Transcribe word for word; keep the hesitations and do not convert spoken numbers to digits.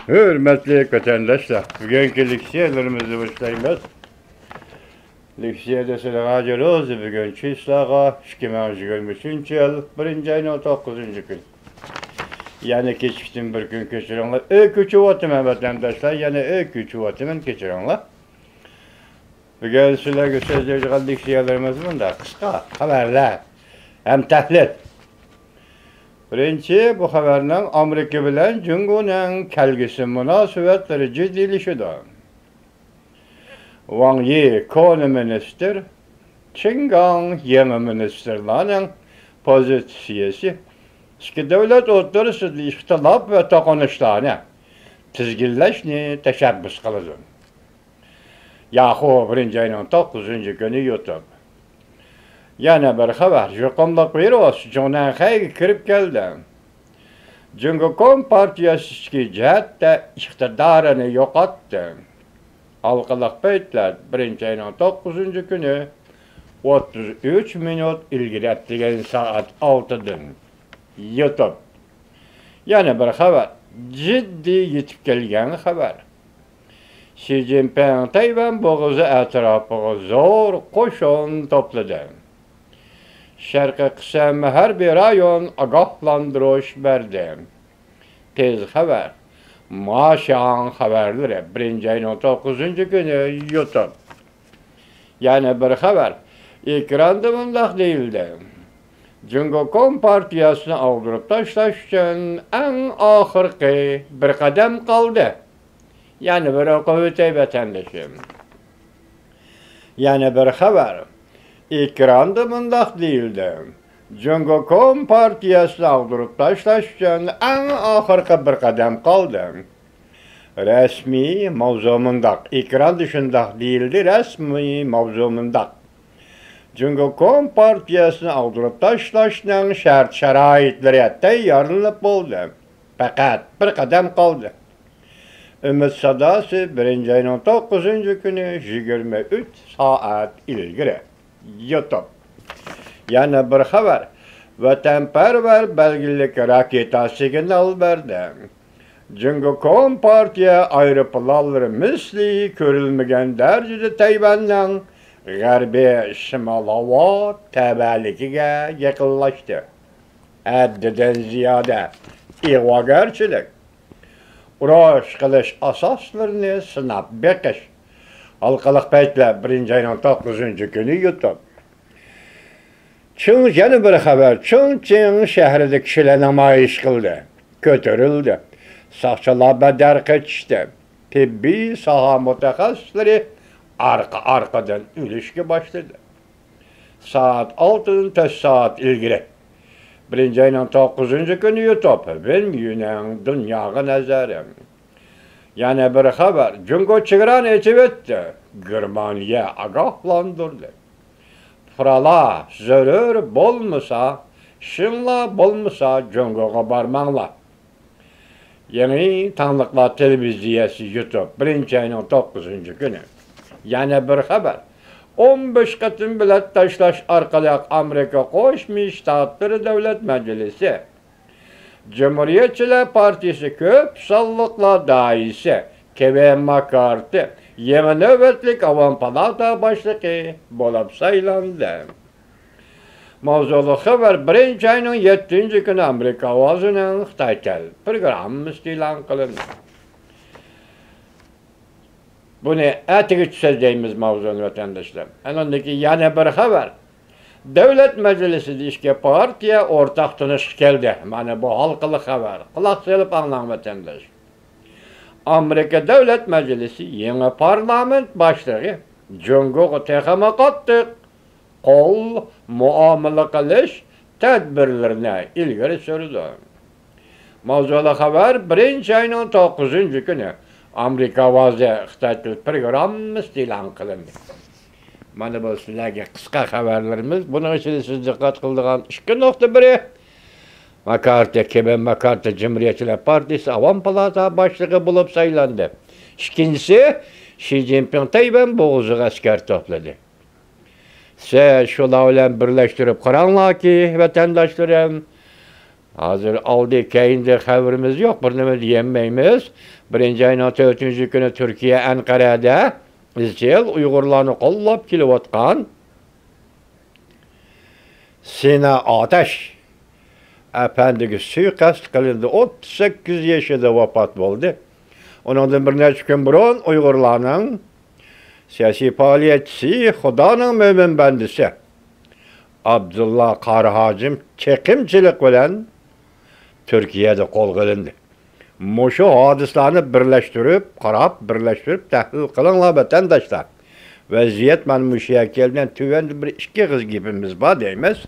ھۆرمەتلىك ۋەتەنداشلار، بۈگۈنكى لېكسىيەلىرىمىزنى باشلايمىز. لېكسىيەدە سىلىغا ھاجى روزى بۈگۈن چىسلاغا ئىككى مىڭ يىگىرمە ئۈچىنچى يىل بىرىنچى ئاينىڭ توققۇزىنچى كۈنى. يەنە كېچىكتىم بىر كۈن كەچۈرۈڭلار. ئۆي كۆچۈۋاتىمەن ۋەتەنداشلار، يەنە ئۆي كۆچۈۋاتىمەن، كەچۈرۈڭلار. بۈگۈن سىلەرگە سۆزلەيدىغان لېكسىيەلىرىمىز مۇنداق قىسقا خەۋەرلەر ھەم تەھلىل. بىرىنچى، بۇ خەۋەرنىڭ ئامېرىكا بىلەن جۇڭگونىڭ كەلگۈسى مۇناسىۋەتلىرى جىددىيلىشىدۇ. ۋاڭ يى كونا مىنىستىر، چېن گاڭ يېڭى مىنىستىرلارنىڭ پوزىتسىيىسى ئىككى دۆلەت ئوتتۇرىسىدىكى ئىختىلاپ ۋە توقۇنۇشلارنى تىزگىنلەشنى تەشەببۇس قىلىدۇ. ياخۇ، بىرىنچى ئاينىڭ توققۇزىنچى كۈنى يۇتۇپ. يەنە بىر خەۋەر، يۇقۇملۇق ۋىرۇس جۇڭنەنخەيگە كىرىپ كەلدى. جۇڭگو كومپارتىيەسى ئىچكى جەھەتتە ئىقتىدارىنى يوقاتتى. ھالقىلىق پەيتلەر بىرىنچى ئاينىڭ توققۇزىنچى كۈنى ئوتتۇز ئۈچ مىنۇت ئىلگىرى ئەتىگەن سائەت ئالتىدىن يۇتۇپ. يەنە بىر خەۋەر، جىددىي يېتىپ كەلگەن خەۋەر. شى جىنپىڭ تەيۋەن بوغۇزى ئەتراپىغا زور قوشۇن توپلىدى. شەرقىي قىسىم ھەربىي رايون ئاگاھلاندۇرۇش بەردى. تېز خەۋەر، ماشياڭ خەۋەرلىرى، بىرىنچى ئاينىڭ توققۇزىنچى كۈنى يۇتۇپ. يەنە بىر خەۋەر، ئېكراندا مۇنداق دېيىلدى: جۇڭگو كومپارتىيەسىنى ئاغدۇرۇپ تاشلاش ئۈچۈن ئەڭ ئاخىرقى بىر قەدەم قالدى. يەنە بىر ئوقۇۋېتەي ۋەتەندىشىم. يەنە بىر خەۋەر. ئېكراندا مۇنداق دېيىلدى: جۇڭگو كومپارتىيەسىنى ئاغدۇرۇپ تاشلاش ئۈچۈن ئەڭ ئاخىرقى بىر قەدەم قالدى. رەسمىي ماۋزۇ مۇنداق. ئېكراندا شۇنداق دېيىلدى، رەسمىي ماۋزۇ مۇنداق. جۇڭگو كومپارتىيەسىنى ئاغدۇرۇپ تاشلاشنىڭ شەرت-شارائىتلىرى تەييارلىنىپ بولدى. پەقەت بىر قەدەم قالدى. ئۈمىد ساداسى، بىرىنچى ئاينىڭ توققۇزىنچى كۈنى، يىگىرمە ئۈچ سائەت ئىلگىرى. يۇتۇپ. يەنە بىر خەۋەر. ۋەتەنپەرۋەر بەلگىلىك راكېتا سىگنال بەردى. جۇڭگو كومپارتىيە ئايروپىلانلىرى مىسلى كۆرۈلمىگەن دەرىجىدە تەيۋەننىڭ غەربىي شىمال ھاۋا تەۋەلىكىگە يېقىنلاشتى. ھەددىدىن زىيادە ئىغۋاگەرچىلىك، ئۇرۇش قىلىش ئاساسلىرىنى سىناپ بېقىش. ھالقىلىق پەيتلەر بىرىنچى ئاينىڭ توققۇزىنچى كۈنى يۇتۇپ. چىڭ، يەنە بىر خەۋەر. چىڭچىڭ شەھىرىدە كىشىلەر نامايىش قىلدى، كۆتۈرۈلدى. ساقچىلار بەدەر قېچىشتى. تېببىي ساھە مۇتەخەسسىسلىرى ئارقا-ئارقىدىن ئۆلۈشكە باشلىدى. سائەت ئالتىدىن تۆت سائەت ئىلگىرى. بىرىنچى ئاينىڭ توققۇزىنچى كۈنى يۇتۇپ، ۋېن يۈنىڭ دۇنياغا نەزىرى. يەنە بىر خەۋەر، جۇڭگو چېگرانى ئېچىۋەتتى. گېرمانىيە ئاگاھلاندۇردى. پۇقرالار، زۆرۈر بولمىسا، ئىشىڭلار بولمىسا، جۇڭگوغا بارماڭلار. يېڭى تاڭلىقلار تېلېۋىزىيەسى يۇتۇپ، بىرىنچى ئاينىڭ توققۇزىنچى كۈنى. يەنە بىر خەۋەر. ئون بەش قېتىم بېلەت تاشلاش ئارقىلىق ئامېرىكا قوشما شتاتلىرى دۆلەت مەجلىسى، جۇمھۇرىيەتچىلەر پارتىيىسى كۆپ سانلىقلار دائىرىسى كېۋىن ماككارتى يېڭى نۆۋەتلىك ئاۋام پالاتا باشلىقى بولۇپ سايلاندى. ماۋزۇلۇق خەۋەر، بىرىنچى ئاينىڭ يەتتىنچى كۈنى ئامېرىكا ئاۋازىنىڭ خىتاي تىل پروگراممىسى ئېلان قىلىندى. بۇنى ئەتىگىچە سۆزلەيمىز ماۋزۇنى، ۋەتەنداشلار. ئاندىن كېيىن يەنە بىر خەۋەر. دۆلەت مەجلىسىدە ئىككى پارتىيە ئورتاق تونۇشقا كەلدى. مانا بۇ ھالقىلىق خەۋەر. قۇلاق سېلىپ ئاڭلاڭ، ۋەتەنداش. ئامېرىكا دۆلەت مەجلىسى يېڭى پارلامېنت باشلىقى جۇڭگوغا تېخىمۇ قاتتىق قول مۇئامىلە قىلىش تەدبىرلىرىنى ئىلگىرى سۈرىدۇ. ماۋزۇلۇق خەۋەر، بىرىنچى ئاينىڭ توققۇزىنچى كۈنى ئامېرىكا ئاۋازى خىتاي تىل پروگراممىسى ئېلان قىلىندى. مانا بۇ سىلەرگە قىسقا خەۋەرلىرىمىز. بۇنىڭ ئىچىدە سىز دىققەت قىلىدىغان ئىككى نۇقتا، بىرى، ماكارتى، كېۋىن ماكارتى جۇمھۇرىيەتچىلەر پارتىيىسى ئاۋام پالاتا باشلىقى بولۇپ سايلاندى. ئىككىنچىسى، شى جىنپىڭ تەيۋەن بوغۇزىغا ئەسكەر توپلىدى. سىز شۇلار بىلەن بىرلەشتۈرۈپ قاراڭلاركى، ۋەتەنداشلىرىم، ھازىر ئالدى كەينىدە خەۋىرىمىز يوق، بىر نېمە دېيەلمەيمىز. بىرىنچى ئاينىڭ تۆتىنچى كۈنى تۈركىيە ئەنقەرەدە ئىزچىل ئۇيغۇرلارنى قوللاپ كېلىۋاتقان سىنا ئاتەش ئەپەندىگە سۇيىقەست قىلىندى. ئوتتۇز سەككىز يېشىدا ۋاپات بولدى. ئۇنىڭدىن بىر نەچچە كۈن بۇرۇن ئۇيغۇرلارنىڭ سىياسىي پائالىيەتچىسى، خۇدانىڭ مۆمىن بەندىسى ئابدۇللا قارى ھاجىم چېقىمچىلىق بىلەن تۈركىيەدە قولغا ئېلىندى. مۇشۇ ھادىسىلەرنى بىرلەشتۈرۈپ قاراپ، بىرلەشتۈرۈپ تەھلىل قىلىڭلار، ۋەتەنداشلار. ۋەزىيەت مانا مۇشۇ يەرگە كەلگەن. تۆۋەندە بىر ئىككى ئېغىز گېپىمىز بار دەيمىز.